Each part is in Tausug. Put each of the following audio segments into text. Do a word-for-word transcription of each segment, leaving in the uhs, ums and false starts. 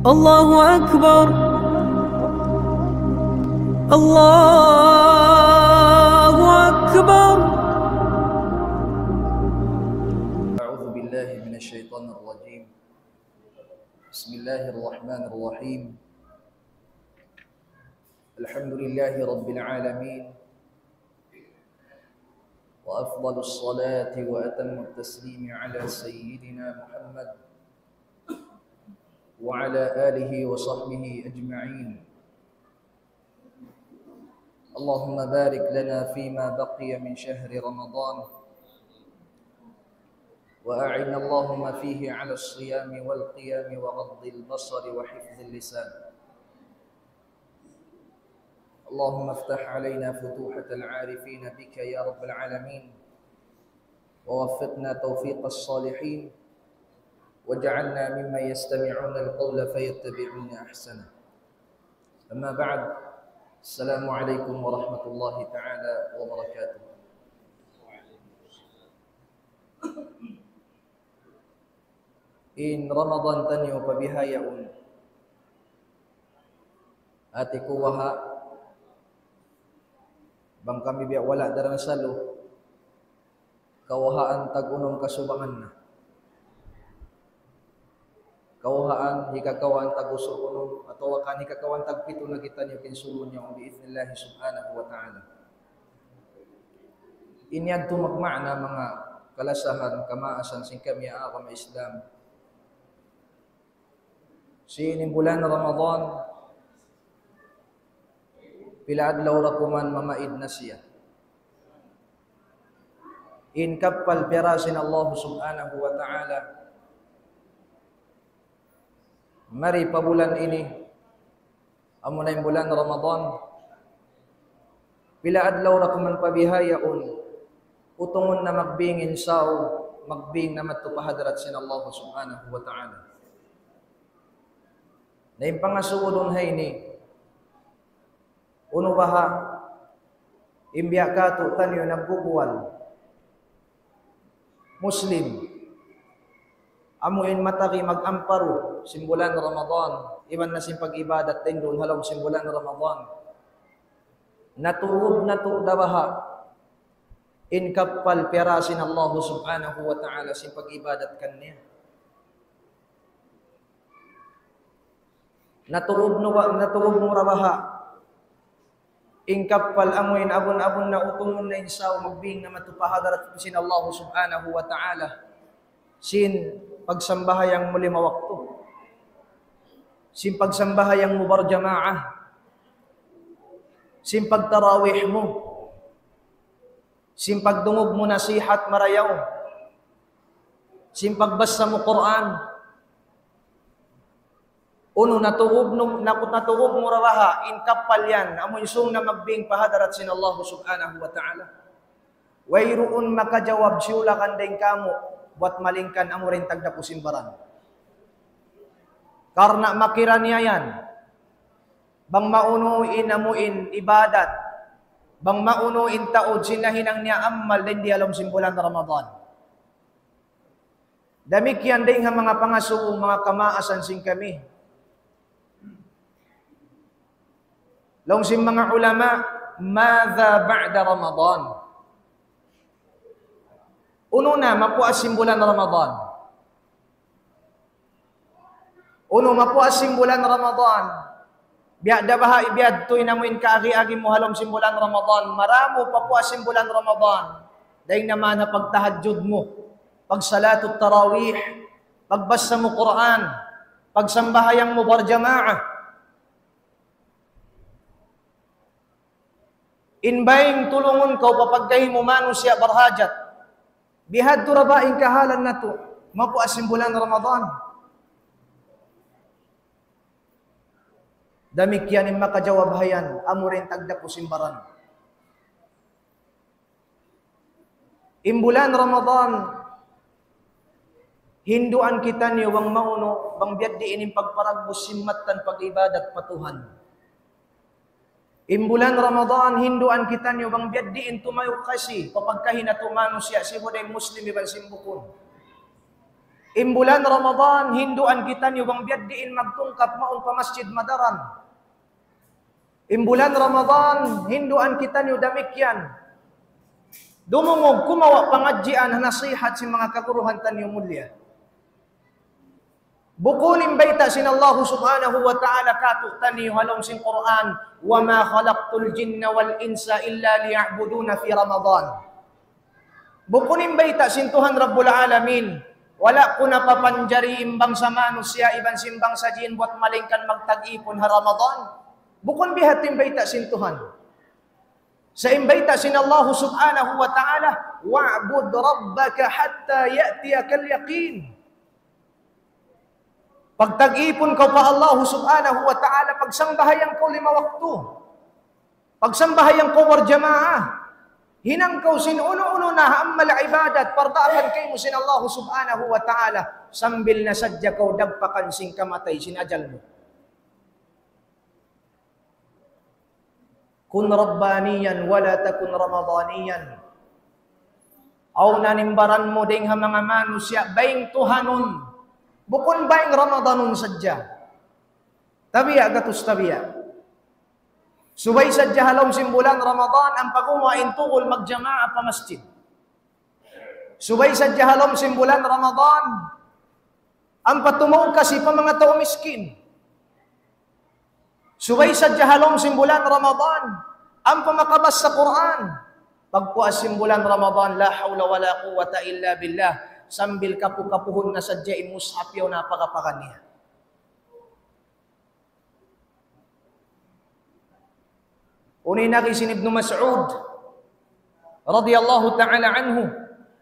الله أكبر. الله أكبر. أعوذ بالله من الشيطان الرجيم. بسم الله الرحمن الرحيم. الحمد لله رب العالمين. وأفضل الصلاة وأتم التسليم على سيدنا محمد وعلى آله وصحبه أجمعين. اللهم بارك لنا فيما بقي من شهر رمضان، وأعنا اللهم فيه على الصيام والقيام وغض البصر وحفظ اللسان. اللهم افتح علينا فتوحة العارفين بك يا رب العالمين، ووفقنا توفيق الصالحين، واجعلنا ممن يستمعون القول فيتبعون أحسنه. أما بعد، السلام عليكم ورحمة الله تعالى وبركاته. In Ramadan taniyu pa bihaun. Hati ku baha', bang kami biya' wala' daran salu, kawhaan tag-unum kasubangan na. Kawhaan, hikakawhaan tag-usug-unum, atawa kan hikakawhaan tagpitu na kitaniyu kinsulun niya, bi'idhnillahi subhanahu wa ta'ala. Ini yadtu magmaana manga kalasahan, kamaasan sin kami ha agama Islam. Sin bulan Ramadan, pila adlaw ra kuman mamaid na siya. In kappal piyara sin Allah subhanahu wa ta'ala, mari pa bulan ini, amuna in bulan Ramadan, pila adlaw ra kuman pa bihaun, utungun na magbing in saw, magbing na madtu pa hadarat sin Allah subhanahu wa ta'ala. Na in pangasubu duun ha ini, unu baha' in biya' katu' taniyu nagbubuwal Muslim, amu in matagi mag-amparu sin bulan Ramadan, iban na sin pag-ibadat dayn duun ha lawm sin bulan Ramadan. Natuud natu' da baha' in kappal piyara sin Allah subhanahu wa ta'ala sin pag-ibadat kaniya. Natuud mu ba, natuud mu ra baha' in kappal amu in abun-abun na utungun na in saw magbing na madtu pa hadarat sin Allah subhanahu wa ta'ala. Sin pagsambahayang mu lima waktu. Sin pagsambahayang mu barjamaah. Sin pagtarawih mu. Sin pagdungug mu nasihat marayaw. Sin pagbasa mu Qur'an. Unu natuud mu, nakut natuud mu ra baha', in kappal yan, amu in sung na magbing pa hadarat sin Allah subhanahu wa ta'ala. Wayruun makajawab siyulakan dayn kamu', buwat malayngkan amu ra in tagdapu sin baran. Karna' makira niya yan. Bang maunu in amu in ibadat. Bang maunu in taud sin nahinang niya amal dayn di ha lawm sin bulan Ramadan. Damikkiyan dayn ha manga pangasubu, manga kamaasan sin kami. Laung sin manga ulama, ماذا بعد رمضان؟ Unu na mapuas sin bulan Ramadan? Unu mapuas sin bulan Ramadan? Biya' da baha' biya' yadtu in amu in kaagi-agi mu ha lawm sin bulan Ramadan. Maramu papuas sin bulan Ramadan. Dayn naman ha pagtahajjud mu, pagsalatut tarawih, pagbasa mu Qur'an, pagsambahayang mu barjamaah. In baying tulungun kaw pa pagkahi mu manusiya' barhajat. Bihadtu ra ba in kahalan natu', mapuas sin bulan Ramadan? Damikkiyan in makajawab ha yan, amu ra in tagdapu sin baran. In bulan Ramadan, hinduan kitaniyu bang maunu, bang biya' diin in pagparagbus sin mattan pag-ibadat pa Tuhan. In bulan Ramadan, hinduan kitaniyu bang biya' diin tumayu' kasi, pa pagkahi natu' manusiya', sibu' da in Muslim iban sin bukun. In bulan Ramadan, hinduan kitaniyu bang biya' diin magtungkap mawn pa masjid madaran. In bulan Ramadan, hinduan kitaniyu damikkiyan. Dumungug, kumawa' pangadjian, nasihat sin manga kaguruhan taniyu mulia. Bukun in bayta' sin Allahu Subhanahu wa Ta'ala kātu'niyu ha lawm sin Qur'an, وما خلقت الجن والإنس إلا ليعبدون في رمضان. Bukun in bayta' sin Tuhan Rabbul Alamin, wala' ku napapanjari in bangsa manusiya' iban sin bangsa jin buwat malaingkan magtag-ipun ha Ramadan. Bukun biya' ha yan in bayta' sin Tuhan. Sa' in bayta' sin Allahu Subhanahu wa Ta'ala, واعبد ربك حتى يأتيك اليقين. Pagtag-ipun kaw pa Allahu Subhanahu wa Ta'ala, pagsambahayang kaw lima waktu. Pagsambahayang kaw barjamaah. Hinang kaw sin unu-unu na amal ibadat, pardaakan kaymu sin Allahu Subhanahu wa Ta'ala, sambil na sadja kaw dagpakan sin kamatay sin ajal mu. كن ربانيا ولا تكن رمضانيا. Awn na in baran mu dayn ha manga manusiya', baying Tuhanun. Bukun baying Ramadanun sadja. Tabiya', gatus tabiya'. Subay sadja ha lawm sin bulan Ramadan, ampa gumawa' in tugul magjamaah pa masjid. Subay sadja ha lawm sin bulan Ramadan, ampa tumawag kasi pa manga tau miskin. Subay sadja ha lawm sin bulan Ramadan, ampa makabasa Qur'an. Pagpuas sin bulan Ramadan, لا حول ولا قوة إلا بالله, sambil kapu-kapuhun na sadja in mushaf yaun ha paga-paga niya. Unu in agi sin Ibnu Mas'ud radiyallahu ta'ala anhu,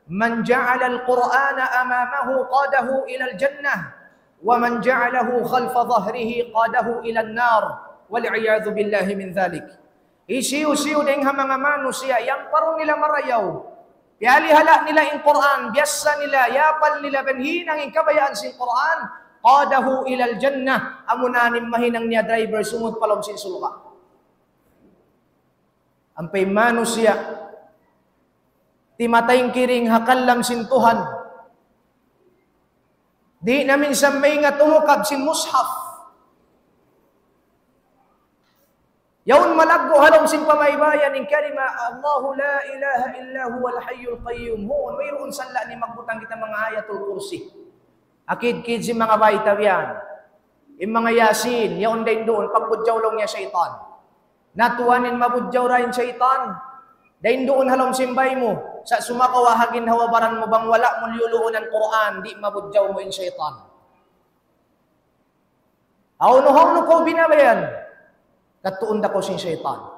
من جعل القرآن أمامه قاده إلى الجنة، ومن جعله خلف ظهره قاده إلى النار، والعياذ بالله من ذلك. Hisiyu-siyu dayn ha manga manusiya', iyamparu nila marayaw, piyalihala' nila in Qur'an, biyassa nila, iyapal nila, bang hinang in kabayaan sin Qur'an, قاده إلى الجنة, amuna in mahinang niya driver sumud pa lawm sin surga'. Ampa in manusiya', timataingkiring ha kalam sin Tuhan. Di' na minsan maingat umukab sin mushaf. Yaun malaggu' ha lawm sin pamaybayan in kalima, الله لا إله إلا هو الحي القيوم. Huun, wayruun sala' niya magbutang kita manga Ayatul Kursi. Akid-kid sin manga bayta' biyan. In manga Yasin, yaun dayn duun, pagbudjaw laung niya saytan. Na tuwan in mabudjaw da in saytan. Dayn duun ha lawm sin bay mu, sa' sumagawa' ha ginhawa-baran mu bang wala' mu liyuluunan Qur'an, di' mabudjaw mu in saytan. Hawnu-hawnu kaw binabayan, katuun da kaw sin saytan.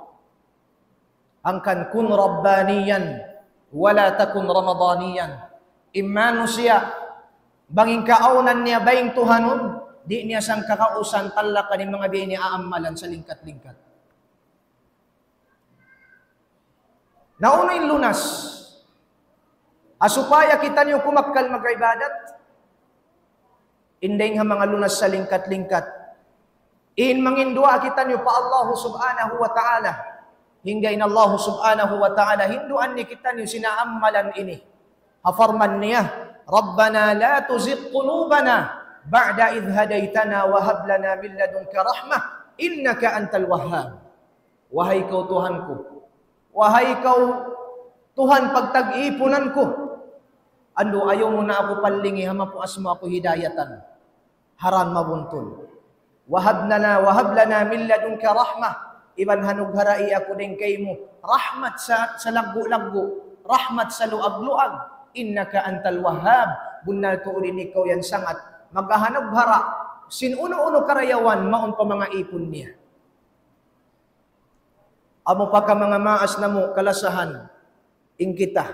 Hangkan كن ربانيا ولا تكن رمضانيا. In manusiya', bang in kaawnan niya baying Tuhanun, di' niya sangka kausan talakan in manga biya' ini aamalan salingkat-lingkat. Na unu in lunas? Ha supaya kitaniyu kumakkal mag-ibadat, in dayng ha manga lunas salingkat-lingkat, in manginduwaa kitaniyu pa Allahu Subhanahu wa Ta'ala. Hangkan in Allahu Subhanahu wa Ta'ala hinduan niya kitaniyu sin aamalan ini. Ha parman niya, ربنا لا تزغ قلوبنا بعد إذ هديتنا وهب لنا من لدنك رحمة إنك أنت الوهاب. Wahai kaw Tuhan ku, wahai kaw Tuhan pagtag-ipunan ku, andu' ayaw mu na aku palingi ha mapuas mu aku hidayatan ha dan mabuntul. وهب لنا، وهب لنا من لدنك رحمة. Iban hanugharai aku dayn kaymu rahmat sa, salaggu'-laggu', rahmat saluag-luag. إنك أنت الوهاب. Bunnal tuud in ikaw yan sangat maghanughara sin unu-unu karayawan mawn pa manga īpun niya. Amu pa ka manga maas namu' kalasahan in kita.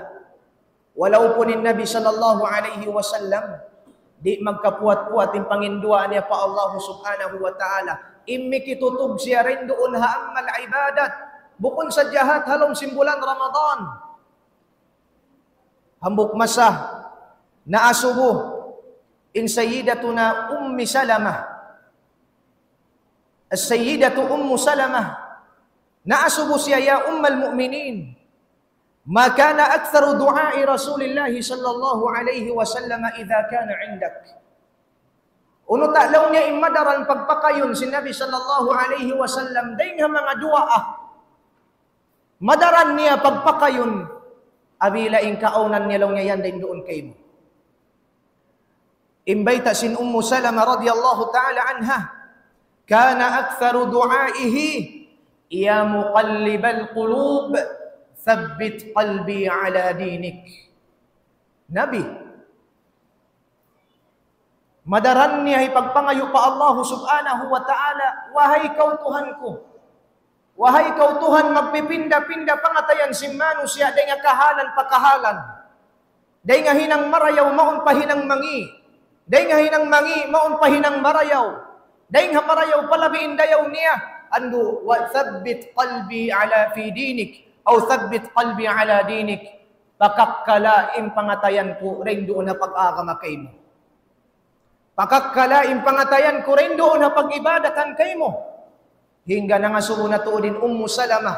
Walaupun in Nabi sallallahu alayhi wasallam di' magkapuat-puat in panginduwaa niya pa Allahu Subhanahu wa Ta'ala, in mikitutug siya dayn duun ha amal ibadat, bukun sadja ha lawm sin bulan Ramadan. Hambuuk masa, naasubu in Sayyidatuna Ummi Salamah. As-Sayyidatu Ummu Salamah, naasubu siya, "Ya Ummal Mu'minin, ما كان أكثر دعاء رسول الله صلى الله عليه وسلم إذا كان عندك. Unu ta laung niya in madaran pagpakayun sin Nabi sallallahu alayhi wasallam, dayn ha manga duwaa. Madaran niya pagpakayun, apabila in kaawnan niya laung niya yan dayn duun kaymu. In bayta' sin Ummu Salama radiyallahu ta'ala anha, كان أكثر دعائه يا مقلب القلوب ثبت قلبي على دينك. Nabi, madaran niya hipagpangayu' pa Allah subhanahu wa ta'ala, "Wahai kaw Tuhan ku, wahai kaw Tuhan, magpipinda-pinda pangatayan sin manusiya' dayn ha kahalan pa kahalan. Dayn ha hinang marayaw mawn pa hinang mangi'. Dayn ha hinang mangi' mawn pa hinang marayaw. Dayn ha marayaw pa labi in dayaw niya. Andu', وثبت قلبي على في دينك, أو ثبت قلبي على دينك." Pakakkala in pangatayan ku dayn duun ha pag-agama kaymu. Pakakkala in pangatayan ku dayn duun ha pag-ibadatan kaymu. Hangkan nangasubu na tuud in Ummu Salama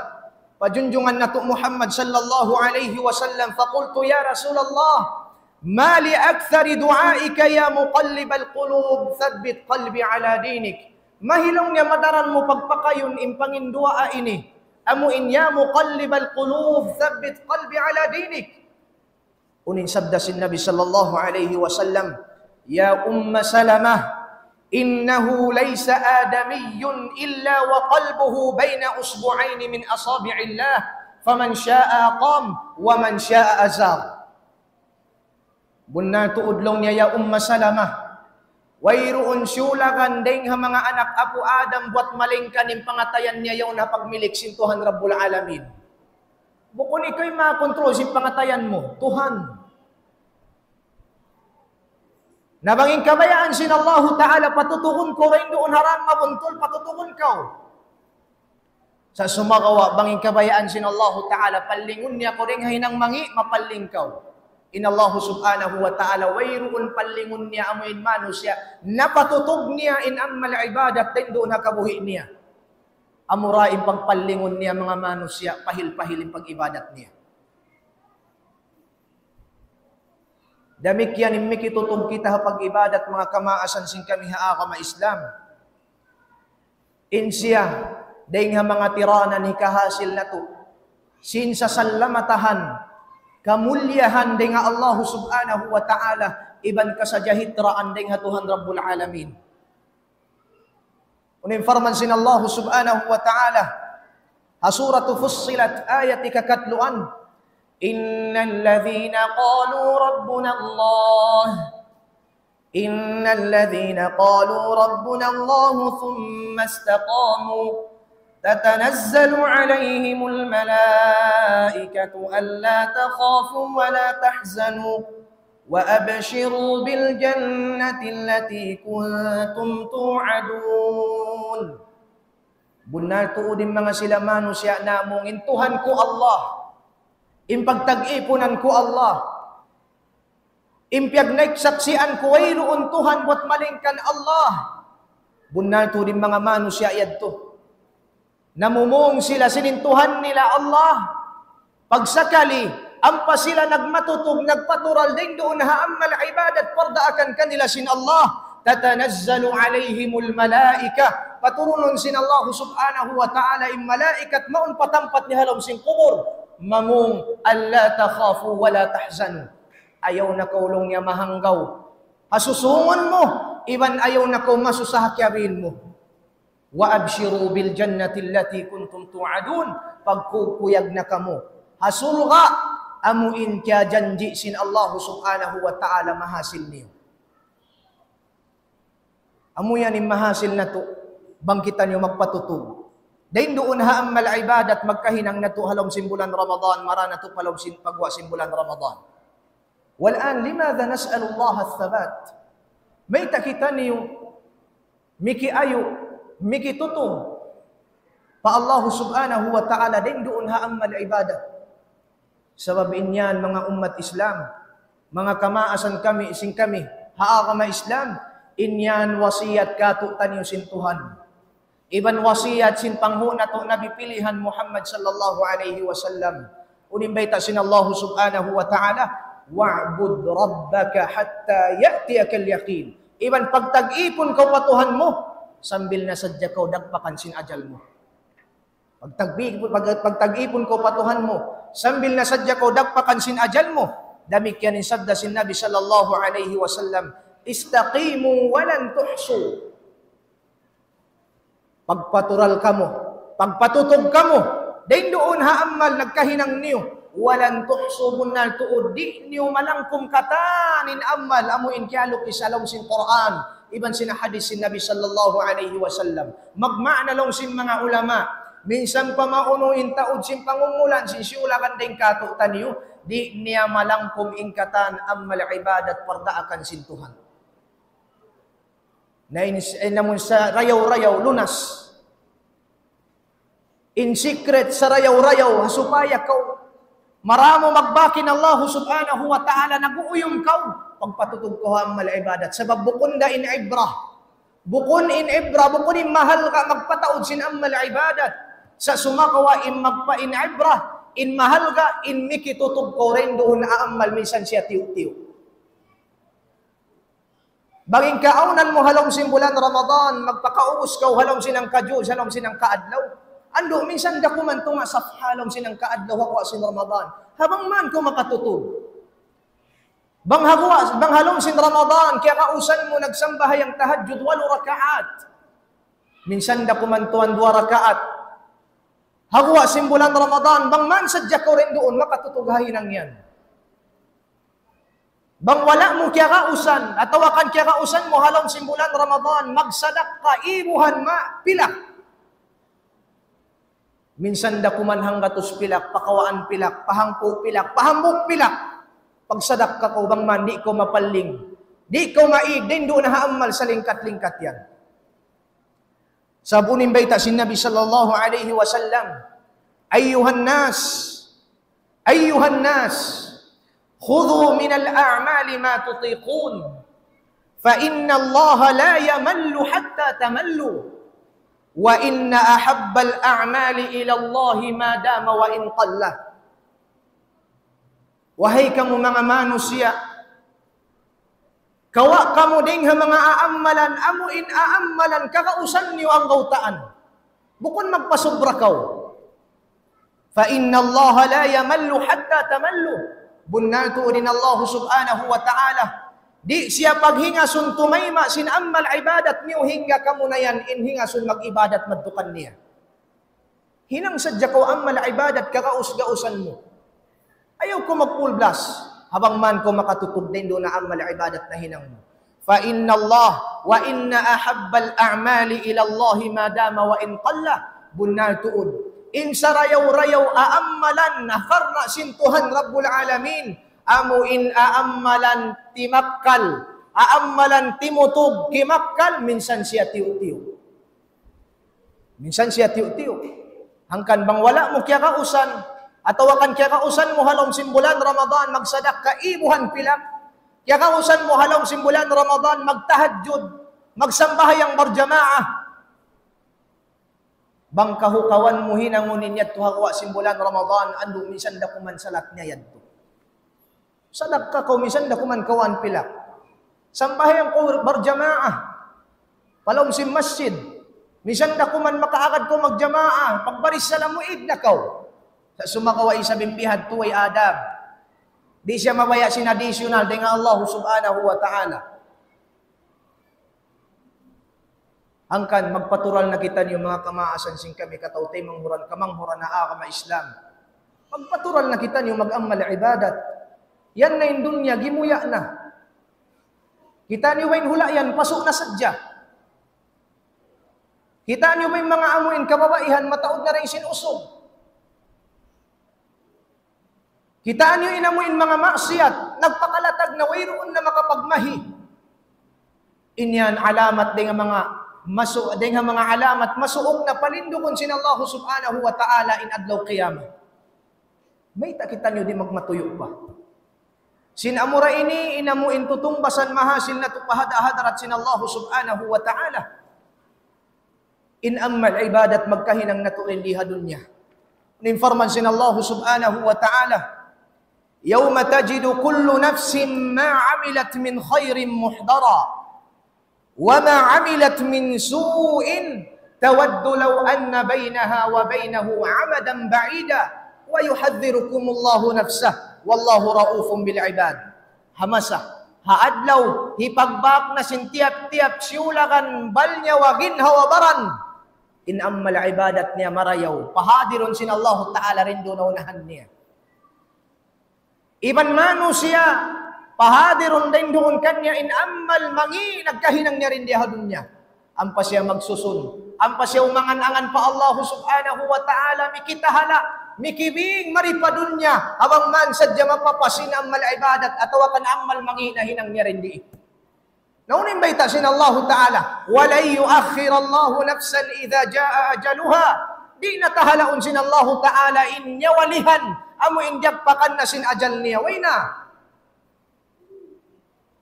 pa junjungan natu' Muhammad sallallahu alayhi wasallam, فقلت يا رسول الله ما لي أكثر دعائك يا مقلب القلوب ثبت قلبي على دينك. Mayta' laung niya madaran mu pagpakayun in panginduwaa ini, amu in يا مقلب القلوب ثبت قلبي على دينك. Unu in sabda sin Nabi sallallahu alayhi wasallam, يا أم سلمة إنه ليس آدمي إلا وقلبه بين أصبعين من أصابع الله فمن شاء أقام ومن شاء أزاغ. Bunnal tuud laung niya, ya Umma Salama, wayruun siyulagan dayn ha manga anak apu' Adam buwat malayngkan in pangatayan niya yaun ha pagmilik sin Tuhan Rabbul Alamin. Bukun ikaw in makakontrol sin pangatayan mu, Tuhan. Na bang in kabayaan sin Allahu Ta'ala patutugun kaw dayn duun ha dān mabuntul, patutugun kaw. Sa' sumagawa' bang in kabayaan sin Allahu Ta'ala pallingun niya kaw dayn ha hinang mangi', mapalling kaw. In Allahu Subhanahu wa Ta'ala wayruun pallingun niya amu in manusiya' napatutug niya in amal ibadat dayn duun ha kabuhi' niya. Amura in pagpallingun niya manga manusiya' pahil-pahil in pag-ibadat niya. Damikkiyan in mikitutug kita ha pag-ibadat, manga kamaasan sin kami ha agama Islam. In siya, dayn ha manga tiranan hikahasil natu'. Sin sasalamatahan, kamulliyahan dayn ha Allah Subhanahu wa Ta'ala, iban kasajahitraan dayn ha Tuhan Rabbul Alamin. Unu in parman sin Allah Subhanahu wa Ta'ala ha Suratu Fussilat, ayat ikakatluan, إن الذين قالوا ربنا الله إن الذين قالوا ربنا الله ثم استقاموا تتنزل عليهم الملائكة ألا تخافوا ولا تحزنوا وأبشروا بالجنة التي كنتم توعدون. Bunnal tuud in manga sila manusiya' namung in Tuhan ku Allah, in pagtag-ipunan ku Allah, in piyagnaik saksian ku wayruun Tuhan buwat malayngkan Allah. Bunnal tuud in manga manusiya' yadtu namumung sila sin in Tuhan nila Allah. Pagsakali, ampa sila nagmatutug, nagpatural dayn duun ha amal ibadat pardaakan kanila sin Allah, تتنزل عليهم الملائكة. Paturunun sin Allah Subhanahu wa Ta'ala in malaikat mawn pa tampat niya ha lawm sin kubul. Mamung, ألا تخافوا ولا تحزنوا. Ayaw na kaw laung niya mahanggaw ha susūngun mu, iban ayaw na kaw masusa ha kiyabiin mu. وأبشروا بالجنة التي كنتم توعدون. Pagkukuyag na kamu ha surga' amu in kiyajanji' sin Allah Subhanahu wa Ta'ala mahasil niyu. Amu yan in mahasil natu', bang kitaniyu magpatutug dayn duun ha amal ibadat, magkahinang natu' ha lawm sin bulan Ramadan, mara natu' pa lawm sin pagguwa' sin bulan Ramadan. والآن لماذا نسأل الله الثبات؟ Mayta' kitaniyu mikiayu, mikitutug pa Allah Subhanahu wa Ta'ala dayn duun ha amal ibadat. Sabab in yan, manga ummat Islam, manga kamaasan kami, sin kami ha agama Islam, in yan wasiyat kātu'niyu sin Tuhan. Iban wasiyat sin panghu' natu' Nabi pilihan Muhammad sallallahu alayhi wasallam. Unu in bayta' sin Allah subhanahu wa ta'ala, "Wa'bud rabbaka hatta ya'tiyakal yaqin." Iban pagtag-ipun kaw pa Tuhan mu, sambil na sadja kaw dagpakan sin ajal mu. Pagtag-, pag-, pagtag-ipun kaw pa Tuhan mu, sambil na sadja kaw dagpakan sin ajal mu. Damikkiyan in sabda sin Nabi sallallahu alayhi wasallam, "Istaqimu wa lan tuhsu." Pagpatural kamu, pagpatutug kamu, dayn duun ha amal nagkahinang niyu, wa lan tuhsu, bunnal tuud, di' niyu malangkum katan in amal, amu in kiyalukis ha lawm sin Qur'an, iban sin hadith sin Nabi sallallahu alayhi wasallam. Magmaana laung sin manga ulama, minsan pa maunu in taud sin pangumulan sin siyulakan dayn kātu'niyu, di' niya malangkum in katan amal ibadat pardaakan sin Tuhan. Na in, in amun sarayaw-rayaw lunas. In secret sarayaw-rayaw, ha supaya kaw maramu magbak in Allah subhanahu wa ta'ala, nag-uuyum kaw, pagpatutug kaw ha amal ibadat. Sabab bukun da in ibrah. Bukun in ibrah, bukun in mahalga' magpataud sin amal ibadat. Sa' sumagawa' in magpa-, in ibrah, in mahalga', in mikitutug kaw dayn duun ha amal minsan siya tiyu'-tiyu'. Bang in kaawnan mu ha lawm sin bulan Ramadan, magpakaubus kaw ha lawm sin hangka juz, ha lawm sin hangka adlaw. Andu', minsan da kuman tunga' safha ha lawm sin hangka adlaw ha guwa' sin Ramadan. Ha bang man kaw makatutug. Bang ha guwa', bang ha lawm sin Ramadan, kiyakausan mu nagsambahayang tahajjud walu rakaat. Minsan da kuman tuwan duwa rakaat. Ha guwa' sin bulan Ramadan, bang man sadja kaw dayn duun, makatutug ha hinang yan. Bang wala' mu kiyakausan, atawa kan kiyakausan mu ha lawm sin bulan Ramadan, magsadakka, ibuhan ma, pilak. Minsan da kuman hanggatus pilak, pakawaan pilak, pahangpu' pilak, pahambuuk pilak. Pagsadakka kaw bang man, di' kaw mapalling. Di' kaw maig, dayn duun na ha amal salingkat-lingkat yan. Sabab unu in bayta' sin Nabi sallallahu alayhi wasallam, أيها الناس، أيها الناس، خذوا من الأعمال ما تطيقون، فإن الله لا يمل حتى تملوا، وإن أحب الأعمال إلى الله ما دام وإن قل. Wahai kamu manga manusiya', kawa' kamu dayn ha manga aamalan, amu in aamalan kagausan niyu anggawtaan. Bukun magpasubra kaw. فإن الله لا يمل حتى تملوا. Bunnal tuud in Allah subhanahu wa ta'ala, di' siya paghingasun tumayma' sin amal ibadat niyu hangga kamu na yan in hingasun mag-ibadat madtu kaniya. Hinang sadja kaw amal ibadat kagaus-gausan mu. Ayaw kaw mag-full blast. Ha bang man kaw makatutug dayn duun na amal ibadat nahinang mu. فإن الله، وإن أحب الأعمال إلى الله ما دام وإن قل. Bunnal tuud. In sarayaw-rayaw aamalan na karna' sin Tuhan Rabbul Alamin. Amu in aamalan timakkal. Aamalan timutug timakkal. Minsan siya tiyu'-tiyu'. Minsan siya tiyu'-tiyu'. Hangkan bang wala' mu kiyagausan, atawa kan kiyagausan mu ha lawm sin bulan Ramadan, magsadakka ibuhan pilak. Kiyagausan mu ha lawm sin bulan Ramadan, magtahajjud, magsambahayang barjamaah. Bang kahukawan mu hinangun in yadtu ha guwa' sin bulan Ramadan, andu' minsan da kuman salat niya yadtu. Sadakka kaw, minsan da kuman kawaan pilak. Sambahayang kaw barjamaah. Pa lawm sin masjid. Minsan da kuman makaagad kaw magjamaah. Pagbaris salam mu, ig na kaw. Sa' sumagawa' isab in bihadtu way adab. Di' siya mabaya' sin additional dayn ha Allah subhanahu wa ta'ala. Hangkan magpatural na kitaniyu manga kamaasan sin kami kataw-taymanghuran, kamanghuran ha agama Islam. Magpatural na kitaniyu mag-amal ibadat. Yan na in dunya, gimuya' na. Kitaniyu ba in hula' yan, pasu' na sadja. Kitaniyu ba in manga amu in kababaihan, mataud na da isab sin usug. Kitaa niyu in amu in manga maksiyat, nagpakalatag na wayruun na makapagmahi. In yan alamat dayn ha manga masu-, dayn ha manga alamat masuuk na palindugun sin Allah subhanahu wa ta'ala in adlaw qiyamah. Mayta' kitaniyu di' magmatuyu' pa? Sin amura ini, in amu in tutungbasan mahasil natu' pa hada-, hadarat sin Allah subhanahu wa ta'ala. In amal ibadat magkahinang natu' dayn di ha dunya. In parman sin Allah subhanahu wa ta'ala, يوم تجد كل نفس ما عملت من خير محضرا وما عملت من سوء تود لو أن بينها وبينه أمدا بعيدا ويحذركم الله نفسه والله رءوف بالعباد. Ha masa, ha adlaw, hipagbak na sin tiyap-tiyap siyulagan bal niya wa ginhawa-baran in amal ibadat niya marayaw, pahadirun sin Allah Ta'ala dayn duun ha unahan niya. Iban manusiya', pahadirun dayn duun kaniya in amal mangi' nagkahinang niya dayn di ha dunya. Ampa siya magsusun, ampa siya umangan-angan pa Allah subhanahu wa ta'ala, mikitahala', mikibing mari pa dunya, ha bang man sadja mapapas in amal ibadat atawa kan amal mangi' nahinang niya dayn di. Na unu in bayta' sin Allahu Ta'ala, ولن يؤخر الله نفسا إذا جاء أجلها. Di' na tahalaun sin Allahu Ta'ala in nyawalihan, amu in diyagpakan na sin ajal niya. Way na.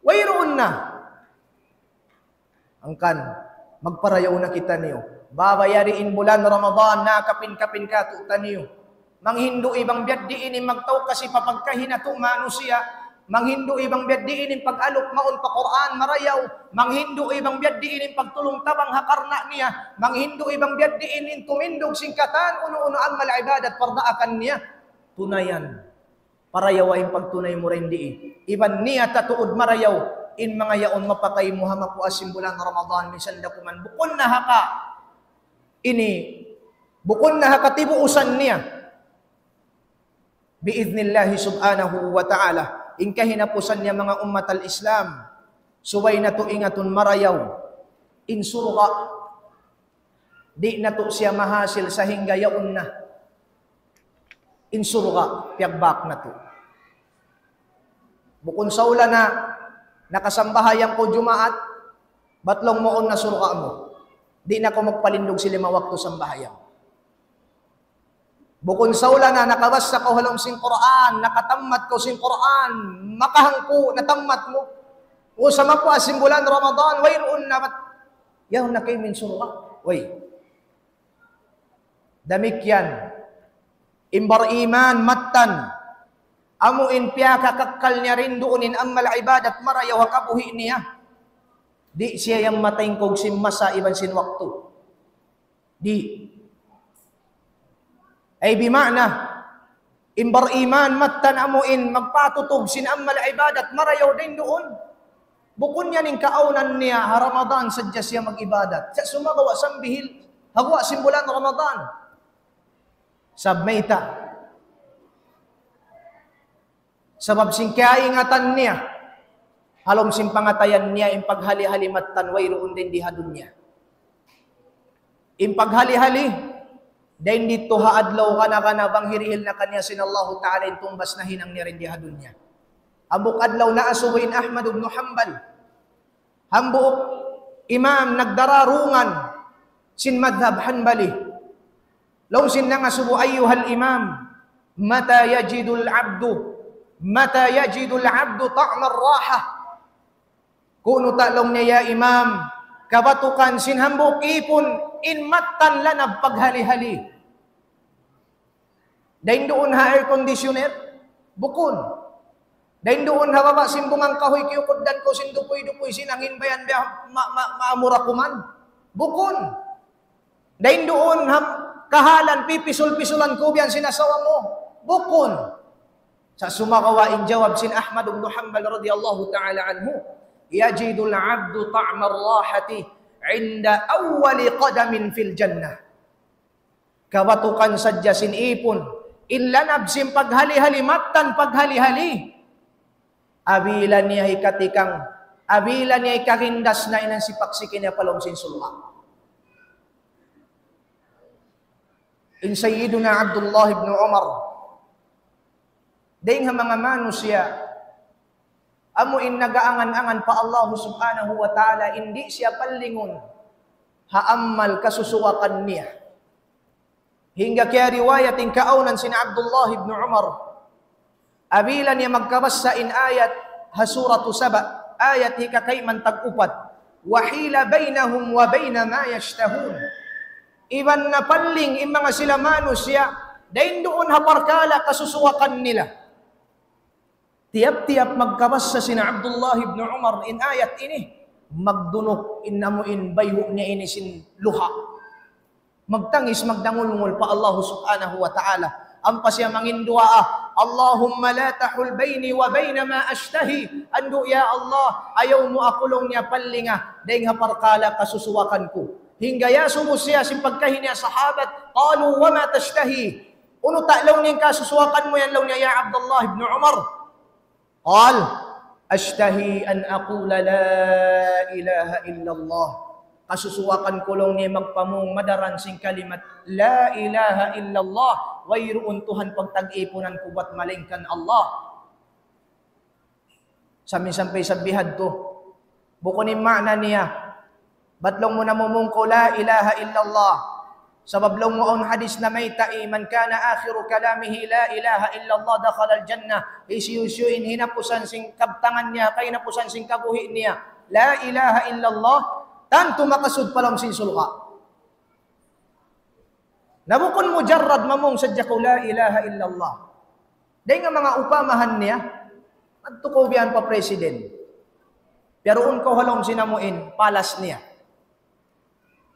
Wayruun na. Hangkan, magparayaw na kitaniyu. Baba yari in bulan Ramadan, nakapin-kapin katu'taniyu. Manghindu' bang biya' diin in magtawkasi pa pagkahi natu' manusiya'. Manghindu' bang biya' diin in pag-alup mawn pa Qur'an marayaw. Manghindu' bang biya' diin in pagtulung-tabang ha karna' niya. Manghindu' bang biya' diin in tumindug sin katan unu-unu amal ibadat pardaakan niya. Tunayan. Parayawa in pagtunay mu dayn di. Iban niyata tuud marayaw in manga yaun mapakay mu ha mapuas sin bulan Ramadan, misan da kuman bukun na ha ka ini, bukun na ha katibuusan niya. Bi'idhnillahi subhanahu wa ta'ala, in kahinapusan niya manga ummat al-Islam, subay natu' ingatun marayaw in surga'. Di' natu' siya mahasil sahingga yaun na in surga' piyagbak natu'. Bukun saula na nakasambahayang kaw Jumaat, bat laung mu awn na surga' mu. Di' na kaw magpalindug sin lima waktu sambahayang. Bukun saula na nakabassa kaw ha lawm sin Qur'an, nakatammat kaw sin Qur'an, makahangpu' natammat mu. Sa' mapuas sin bulan Ramadan, wayruun na bat yaun na kaymu in surga'. Way. Damikkiyan, in bar-iman mattan, amu in piyakakakkal niya dayn duun in amal ibadat marayaw ha kabuhi' niya. Di' siya yan mataingkug sin masa iban sin waktu. Di'. Ay bima'na, in bar-iman mattan amu in magpatutug sin amal ibadat marayaw dayn duun. Bukun yan in kaawnan niya ha Ramadan sadja siya mag-ibadat. Sa' sumagawa' sambihil, ha guwa' sin bulan Ramadan. Sabab mayta'? Sabab sin kaingatan niya, ha lawm sin pangatayan niya, in paghali-hali mattan wayruun dayn di ha dunya. In paghali-hali, dayn didtu ha adlaw gana-gana bang hirihil na kaniya sin Allahu Ta'ala in tungbas nahinang niya dayn di ha dunya. Hambuuk adlaw naasubu in Ahmad ibn Hanbal. Hambuuk imam nagdararungan sin madhab Hanbali. Laung sin nangasubu, أيها الإمام، متى يجد العبد، متى يجد العبد طعم الراحة؟ Kunu' ta laung niya, ya imam, kabatukan sin hambuuk īpun in mattan lanab paghali-hali. Dayn duun ha air conditioner? Bukun. Dayn duun ha baba' sin bungang kahuy kiyukuddan kaw sin dupuy-dupuy sin angin bayan biya' ma-, ma-, maamura kuman? Bukun. Dayn duun ha kahalan pipisul-pisulan kaw biya' sin asawa mu? Bukun. Sa' sumagawa' in jawab sin Ahmad ibn Hanbal radiyallahu ta'ala anhu, يجد العبد طعم الراحة عند أول قدم في الجنة. Kabatukan sadja sin īpun in lanab sin paghali-hali, mattan paghali-hali. Apabila niya hikatikang, apabila niya hikarindas na in sipak-siki niya pa lawm sin surga'. In Sayyiduna Abdullah ibn Umar, dayn ha manga manusiya', amu in nagaangan-angan pa Allah subhanahu wa ta'ala, in di' siya pallingun ha amal kasusuwakan niya. Hangkan kiyariwayat in kaawnan sin Abdullah ibn Umar. Apabila niya magkabassa in ayat ha Suratu Saba, ayat hikakayman tag-upat. وحيل بينهم وبين ما يشتهون. Iban napalling in manga sila manusiya', Dayn duun ha parkala' kasusuwakan nila. Tiyap-tiyap magkabassa sin Abdullah ibn Umar in ayat ini, magdunuk in amu in bayhu' niya ini sin luha'. Magtangis, magdangulngul pa Allah subhanahu wa ta'ala. Ampa siya mangin duwaa, اللهم لا تحل بيني وبين ما أشتهي. Andu' ya Allah, ayaw mu aku laung niya pallinga dayn ha parkala' kasusuwakan ku. Hangkan iyasubu siya sin pagkahi niya sahabat, قالوا وما تشتهي؟ Unu ta laung niya in kasusuwakan mu yan laung niya ya Abdullah ibn Umar? قال أشتهي أن أقول لا إله إلا الله. Kasusuwakan ku laung niya magpamung madaran sin kalimat لا إله إلا الله, wayruun Tuhan pagtag-ipunan ku bat malaingkan Allah. Sampay-sampay sa bihadtu. Bukun in maana niya, bat laung mu namumung kaw لا إله إلا الله. Sabab laung mu awn hadis namayta', من كان آخر كلامه لا إله إلا الله دخل الجنة. Hisiyu-siyu in hinapusan sin kabtangan niya, kahinapusan sin kabuhi' niya, لا إله إلا الله, tantu makasud pa lawm sin surga'. Na bukun mujarrad mamung sadja kaw لا إله إلا الله. Dayn ha manga upamahan niya, madtu kaw biya' pa president. Piyaruun kaw ha lawm sin amu in palace niya.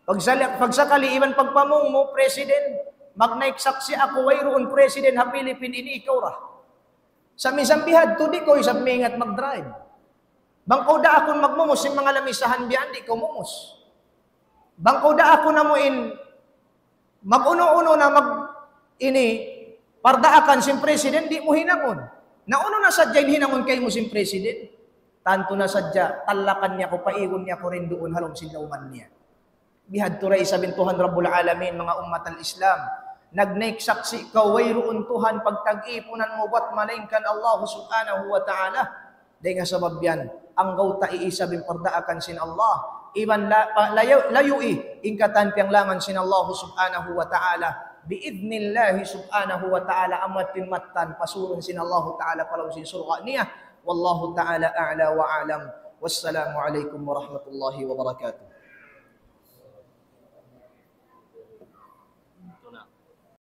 Pagsali-, pagsakali iban pagpamung mu president, magnaik saksi' aku wayruun president ha Philippines ini, ikaw ra. Sampay-sampay bihadtu di' kaw isab maingat mag-drive. Bang kaw daakun magmumus sin manga lamisahan biya' yan, di' kaw mumus. Bang kaw daakun amu in mag-unu-unu na mag-, ini, pardaakan sin president, di' mu hinangun. Na unu na sadja in hinangun kaymu sin president? Tantu na sadja, talakan niya kaw, paigun niya kaw dayn duun ha lawm sin lawman niya. Bihadtu da isab in Tuhan Rabbul Alamin, manga ummat al-Islam. Nagnaik saksi' kaw wayruun Tuhan pagtag-ipunan mu bat malaingkan Allah subhanahu wa ta'ala. Dayn ha sabab yan, anggawta' isab in pardaakan sin Allah. Iban la-, pa-, layu-, layui in katan piyanglangan sin Allah subhanahu wa ta'ala. بإذن الله سبحانه وتعالى, amu in mattan pasurun sin Allah ta'ala pa lawm sin surga' niya. والله تعالى أعلى وأعلم. والسلام عليكم ورحمة الله وبركاته.